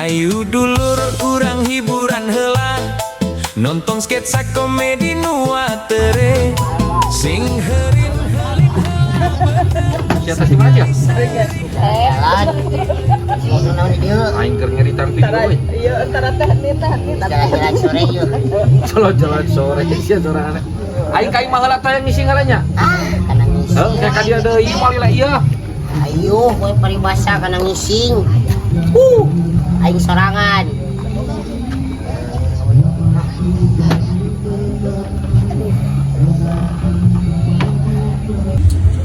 Hayu dulur urang hiburan heula, nonton sketsa komedi nu atere. Sing heurin heurin. Siapa sih, mana sih? Jalan. Ngomong naon di dieu? Aing keur ngeritan video euy. Iya, antara teh nih teh nih. Jalan-jalan sore yeuh. Jalan-jalan sore sia sorangan. Aing ka imah heula teh ngising heula nya. Ah, kana ngising. Heuh, kayak ka dieu deui moal lila ieu. Ayo, kowe paribasa kana ngising. Aing sorangan.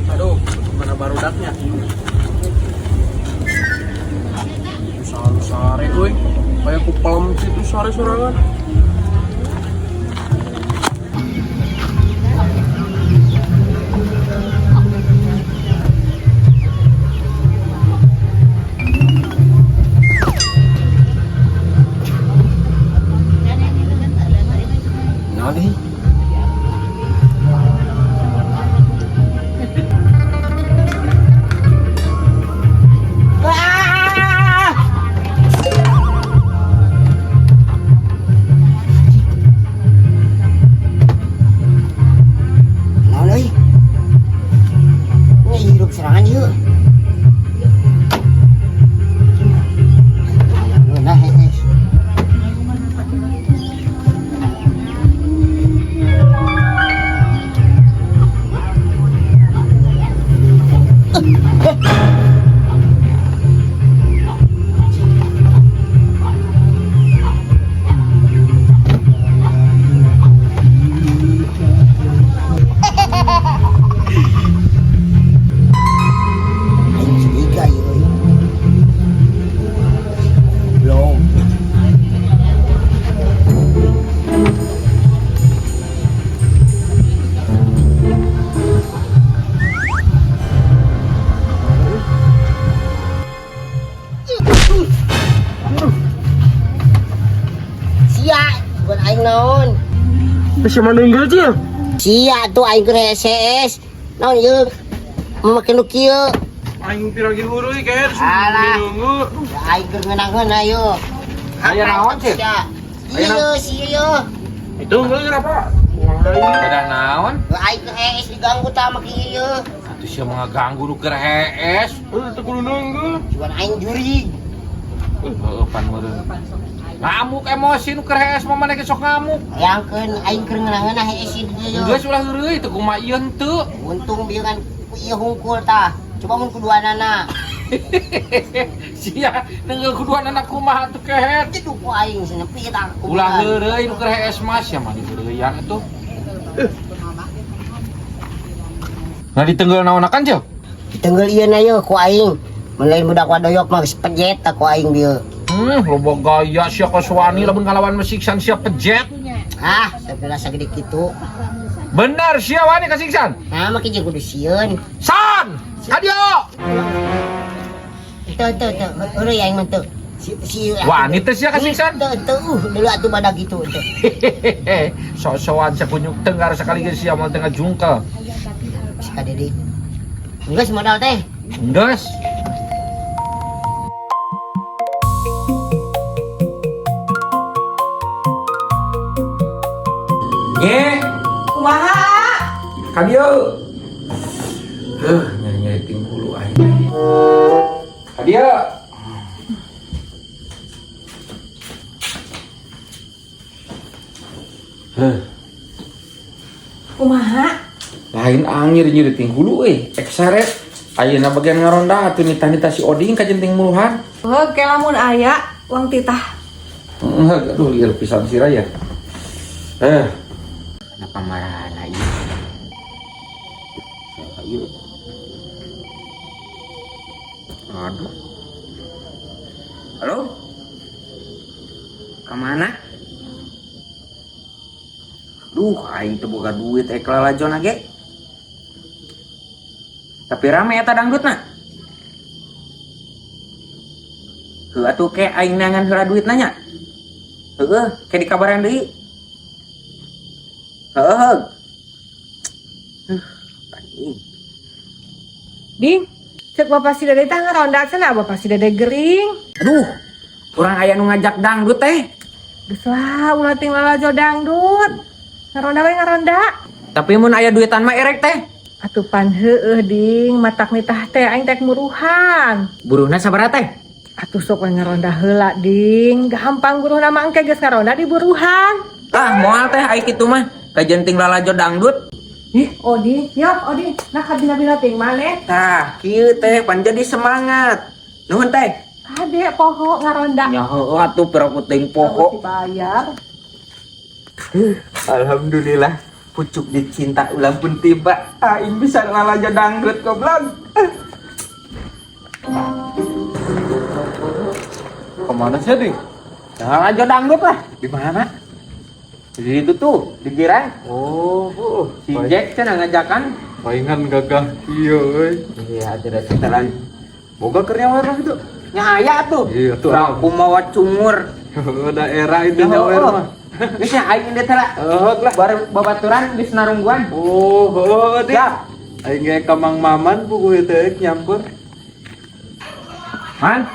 Aduh, mana barudaknya? Sare sare euy. Kayak ku pelem situ sare sorangan. Naon deui? Naon euy? Ini hirup serangan yeuh. Nah, hees. Aing curiga ieu euy. Belum. Sia, bukan aing naon. Sia manunggal sih ya? Sia tuh aing keur SS. Naon ieu? Make nu kieu. Aing piragi hurui kayak Alah. nunggu. Ya, aing keur ngeunah-ngeunah ieu. Aya naon, Cil? Sia. Iya, sia ieu. Itu enggak kenapa? Beda naon? Aing keur HS diganggu tah make ieu. Atuh sia mah ngaganggu nu keur hees. Eh, teu kudu nunggu. Cuman aing jurig. Heuh, pan meureun. Ngamuk emosi nu keur hees mah maneh ge sok ngamuk. Hayangkeun aing keur ngeunah-ngeunah hees di dieu. Geus ulah heureuy teu kumaha ieu henteu. Untung bieu kan ku ieu hungkul tah. Coba mun kuduanana. Sia nenggel kuduan anak kumaha atuh kehet. Jeduh ku aing senepi tah. Ulah heureuy nu keur hees mah sia mah diheureuyan atuh. Nah ditenggel naonakan Cil? Ditenggel ieu na ieu ku aing. Mun lain budak wadoyok mah geus pejet tah ku aing bieu. Loba gaya sia koswani lamun ngalawan mesiksan sia pejet. Ah, sapira sagede kitu. Bener sia wani kasiksan. Nah, make jeung kudu sieun. San! Kadio! Teu teu teu, heureuy aing mah teu. Si si Wani teh sia kasiksan. Teu teu dulu atuh badak gitu teu. Sok-sokan sakunyuk tenggar sekali ge sia moal tengah jungkel. Si ka Dede. Geus modal teh. Geus. Nye, Kumaha? kadieu. Heuh, nyeri-nyeri ting hulu aing. Kadieu. Heuh, Kumaha? Lain angin nyeri ting hulu euy, eksaret. Ayeuna bagian ngaronda atuh nitah-nitah si Oding ka jenting muluhan. Heuh, ke lamun aya uang titah. Heeh, aduh lieur pisan si Raya. Eh, Kenapa marah ieu? Ieu. Aduh. Halo? Kemana? Duh, aing teu boga duit ek lalajon ge. Tapi rame eta dangdutna. Heuh atuh ke aing neangan heula duitna nya. Heueuh, ke dikabaran deui. Heueuh. Heuh, anjing. Ding, cek bapak si Dede tah ngaronda cenah bapak si Dede gering. Aduh, Urang aya nu ngajak dangdut teh. Geus lah, ulah ting lalajo dangdut. Ngaronda we ngaronda. Tapi mun aya duitan mah erek teh. Atuh pan heueuh ding, matak nitah teh aing teh muruhan. Buruhna sabaraha teh? Atuh sok we ngaronda heula ding, gampang buruhna mah engke geus ngaronda di buruhan. Ah, moal teh ai kitu mah. Kajenting lalajo dangdut. Ih, Oding, yok Oding, nah kabina-bina ting maneh. Tah, kieu teh pan jadi semangat. Nuhun teh. Kade poho ngaronda. Nya heueuh atuh pira ku teuing poho. Dibayar. Alhamdulillah, pucuk dicinta ulang pun tiba. Aing bisa lalajo dangdut goblok. Kemana sih, Ding? Lalajo dangdut lah. Di mana? Di situ tuh, di Girang. Oh, oh. Si Jack cenah ngajakan. Palingan gagah kieu euy. Iya, tidak setelan. Boga keur nyawer lah itu. Nya aya tuh. Iya, tuh. Aku mawa cungur. Daerah itu nyawer mah. Geus nya aing deui teh lah. Heuh lah. Bar babaturan geus narungguan. Oh, heuh Ding. Siap. Aing ge ka Mang Maman puguh teh nyamper. Man.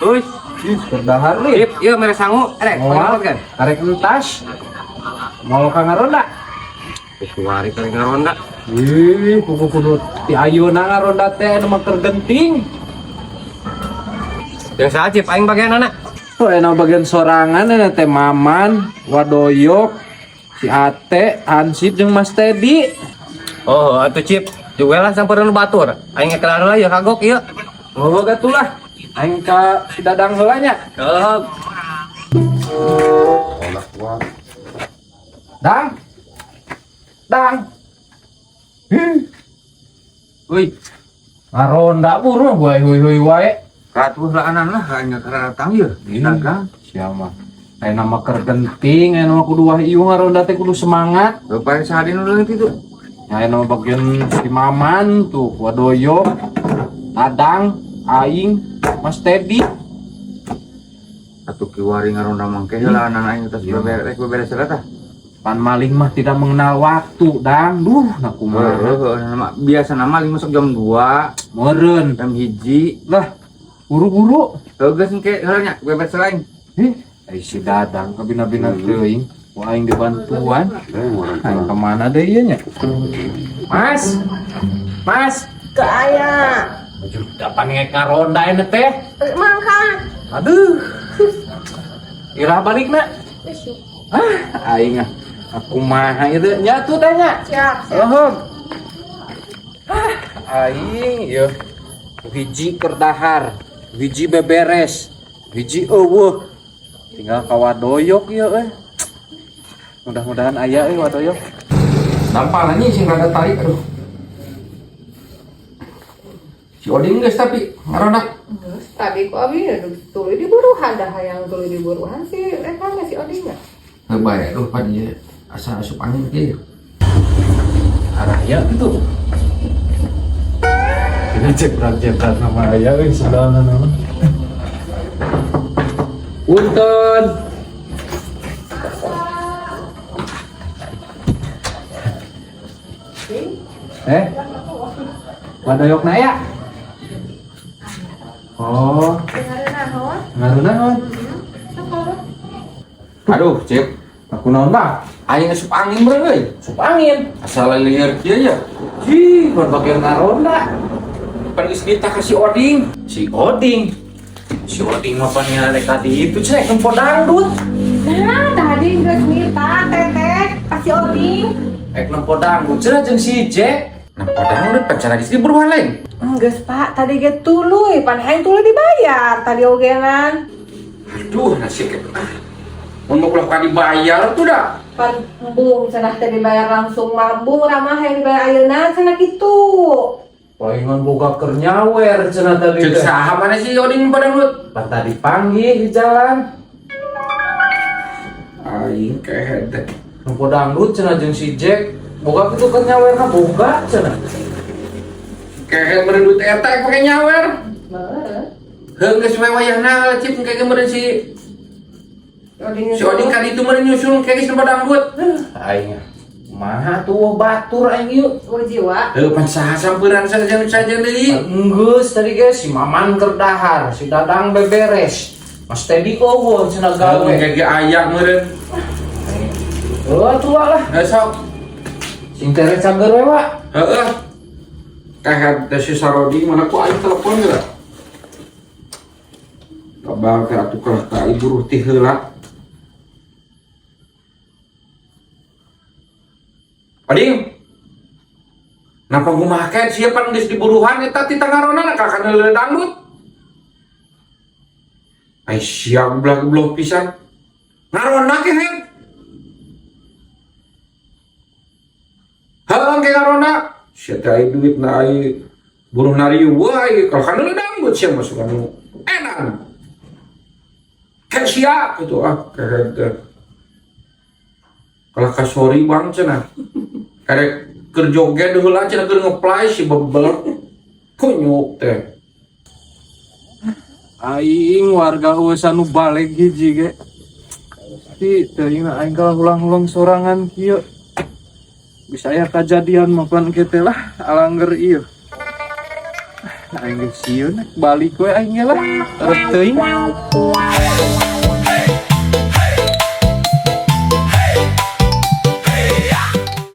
Uy, Ih, keur dahar li. Ip, ieu mere sangu. Erek, Moal kan? Arek entas. Moal ka ngaronda. Kecuali kali ngaronda. Ih, kuku kudu ti ayeuna ngaronda teh anu mah keur genting. Yang saha Cip, aing bagian anak. Oh, enak bagian sorangan enak teh Maman, Wadoyok, si Ate, Hansip jeung Mas Teddy. Oh, atuh Cip, juga lah sampeurna nu batur. Aing ngekelan heula ya kagok ieu. Oh, gatulah. Aing ka si Dadang heula nya. Heuh. Dang. Dang. Uy, Ngaronda buru wae hui hui wae. katuh laanan lah aing keur datang ieu. Dagang. Siapa? Aing nama keur genting, aing nama kudu wah ieu ngaronda teh kudu semangat. Bapak sehari nu leungit itu. Ya, aing nama bagian si Maman tuh, Wadoyok, Dadang, Aing, Mas Teddy. Atuh kiwari ngaronda mangke heula anan aing tos beberes beberes heula tah. Pan maling mah tidak mengenal waktu, Dang. Duh, nah kumaha. Heuh, nama biasa nama maling masuk jam 2, Meureun. jam 1. Lah, buru-buru. Heuh geus engke heula nya beberes heula aing. Ih, ai si Dadang kabina-bina teuing. Wah, aing dibantuan. Aing kemana deh ieu nya? Mas. Mas. Ke aya. Baju dapan ngek ngaronda ini teh. Mangka. Aduh. Irah balikna. Ah, aing ah. Aku mah itu nya tuh tanya. Siap. Oh. Ah, aing ieu. Hiji keur dahar, hiji beberes, hiji eueuh. Tinggal ka Wadoyok ieu euy. Mudah-mudahan aya euy Wadoyok. Nampal anjing sing rada tarik aduh. Si Oding geus tapi ngaronda. Geus tadi ku abi tuluy di buruhan dah hayang tuluy di buruhan si eta mah si Oding mah. Heuh bae aduh pan ieu asa asup angin kieu. Araya gitu. Ini jebrak-jebrak nama aya euy sebelah nama. Punten. Wadoyok na ya? Oh, ngarunaon? Aduh, Cip. Aku naon bah? Aing asup angin beureum euy. Sup angin. Asa lieur kieu ya. Ih, buat bagian ngaronda. Pan geus ditah ka si Oding. Si Oding. Si Oding mah pan nyalek tadi itu cek nempo dangdut. Nah, tadi geus nita teteh ka si Oding. Ek nempo dangdut cenah jeung si Jack. Nempo dangdut pan cenah geus diburuan lain. Geus Pak, tadi ge tuluy, pan hayang tuluy dibayar tadi ogenan. Aduh, nasib ke. Mun mau ulah dibayar tuh dah. Pan embung cenah teh dibayar langsung mah embung ramah hayang dibayar ayeuna cenah kitu. Palingan boga keur nyawer cenah tadi Ceuk teh. saha mana si Oding nempo dangdut? Pan tadi panggih di jalan. Aing kehed teh. Nempo dangdut cenah jeung si Jack. Boga kitu keur nyawerna boga cenah. Kehed meureun duit eta pake nyawer. Meureun. Heuh geus we wayahna Cip engke ge meureun si Oding si Oding ka ditu meureun nyusul engke geus nempo dangdut. Aing kumaha tuh batur aing ieu. Udah jiwa. Heuh pan saha sampeurang saja saja deui. Enggeus tadi guys si Maman keur dahar, si Dadang beberes. Mas Teddy eueuh cenah gawe. Kayak aya meureun. Oh, tua lah. Eh sok. Sing tere cager we, Pak. Heeh. Kayak teh si Sarodi mana ku aing telepon geura. Kabar teh atuh kalah ka ibu buruh ti heula. Oding. Napa kumaha ke sia pan geus diburuhan eta ti tangarona ka kana leuleun dangdut. Ai sia geblak-geblok pisan. Ngarona ke het. Heeh ke ngarona. Sia teh ai duit na ai buruh nariu wae kalau kana leuleun dangdut sia mah suka nu enak. Ke sia gitu ah kehet teh. Kalau ka sorry bang cenah. Karek keur joget heula cenah keur ngeplay si bebel. Kunyuk teh. Aing warga eueuh nu balik hiji ge. Ti teuing aing kalah ulang-ulang sorangan kieu. Bisa aya kajadian mapan kieu teh lah alangger ieu. Aing geus sieun balik we aing ge lah. Arep teuing.